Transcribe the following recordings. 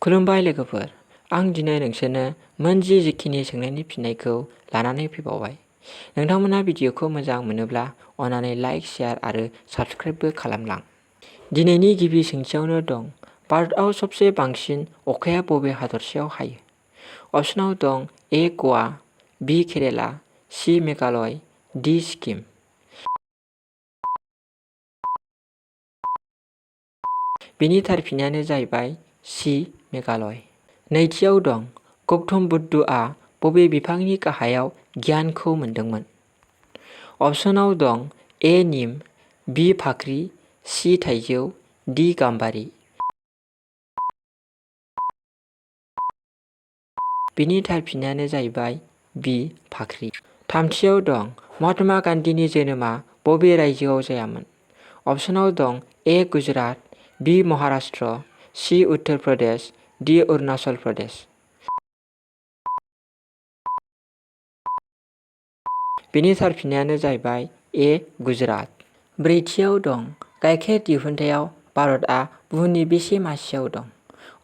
खुलुमबाय लोगोफोर, आं दिनै नोंसोरनो मोनजि जिखिनि सोंनायनि फिननायखौ लानानै फैबावबाय। नोंथांमोना भिडिअखौ मोजां मोनोब्ला अन्नानै लाइक, शेयार आरो साबस्क्राइबबो खालामलां। दिनैनि गिबि सोंथियावनो दं, भारतआव सबसे बांसिन अखाया बबे हादरसायाव हायो? अपसनाव दं ए गवा, बि केरेला, सि मेघालय, डि सिक्किम। बिनि थार फिननायानो जाहैबाय सि मेघालय। नैथियाव दं, गौतम बुद्धआ बबे बिफांनि गाहायाव गियानखौ मोनदोंमोन? अपसनाव दं ए निम, बि फाख्रि, सि थाइजौ, डि गाम्बारि। बिनि थार फिननायानो जाहैबाय बि फाख्रि। थामथियाव दं, महात्मा गान्धीनि जोनोमा बबे रायजोआव जायामोन? अपसनाव दं ए गुजरात, बि महाराष्ट्र, सि उत्तर प्रदेश, डि अरुणाचल प्रदेश। बिनि थार फिननायानो जाहैबाय ए गुजरात। ब्रैथियाव दं, गाइखेर दिहुनथायाव भारतआ बुहुमनि बेसे मासियाव दं?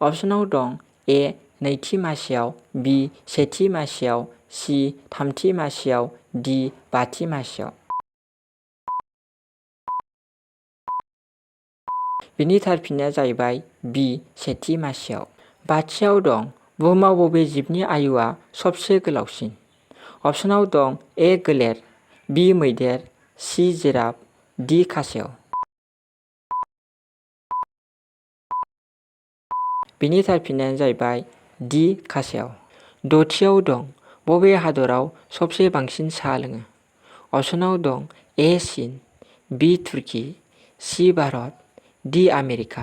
अपसनाव दं ए नैथि मासियाव, बि सेथि मासियाव, सि थामथि मासियाव, डि बाथि मासियाव। बिनि थार फिननाया जाहैबाय बि सेथि मासियाव। बाथियाव दं, बुहुमाव बबे जिबनि आयुआ सबसे गोलावसिन? अपसनाव दं ए गोलेर, बि मैदेर, सि जिराफ, डि खासेव। बिनि थार फिननायानो जाहैबाय डि खासेव। दथियाव दं, बबे हादराव सबसे बांसिन साहा लोङो? अपसनाव दं ए चीन, बि तुर्की, सि भारत, डि आमेरिका।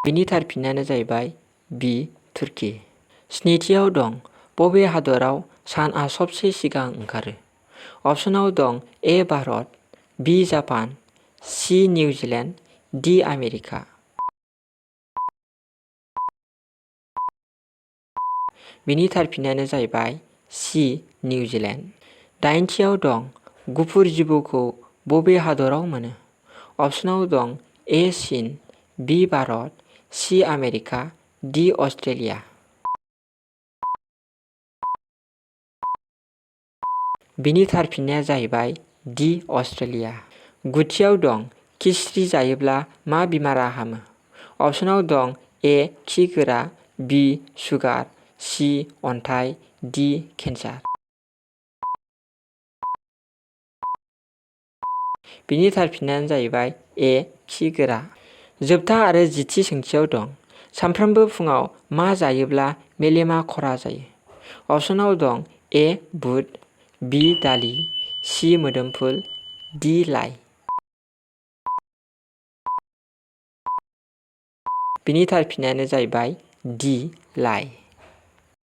बिनि थार फिननायानो जाहैबाय बि तुर्की। स्निथियाव दं, बबे हादराव सानआ सबसे सिगां ओंखारो? अपसनाव दं ए भारत, बि जापान, सि निउजिलेन्ड, डि आमेरिका। बिनि थार फिननायानो जाहैबाय सि निउजिलेन्ड। दाइनथियाव दं, गुफुर जिबौखौ बबे हादराव मोनो? अपसनाव दं ए चीन, बि भारत, सि आमेरिका, डि अस्ट्रेलिया। बिनि थार फिननाया जाहैबाय डि अस्ट्रेलिया। गुथियाव दं, खिस्रि जायोब्ला मा बेमारा हामो? अपसनाव दं ए खि गोरा, बि सुगार, सि अन्थाइ, डि केन्सार। बिनि थार फिननायानो जाहैबाय ए खि गोरा। जोबथा आरो जिथि सोंथियाव दं, सानफ्रोमबो फुङाव मा जायोब्ला मेलेमा खहा जायो? अपसनाव दं ए बुद, बि दालि, सि मोदोमफुल, डि लाइ। बिनि थार फिननायानो जाहैबाय डि लाइ।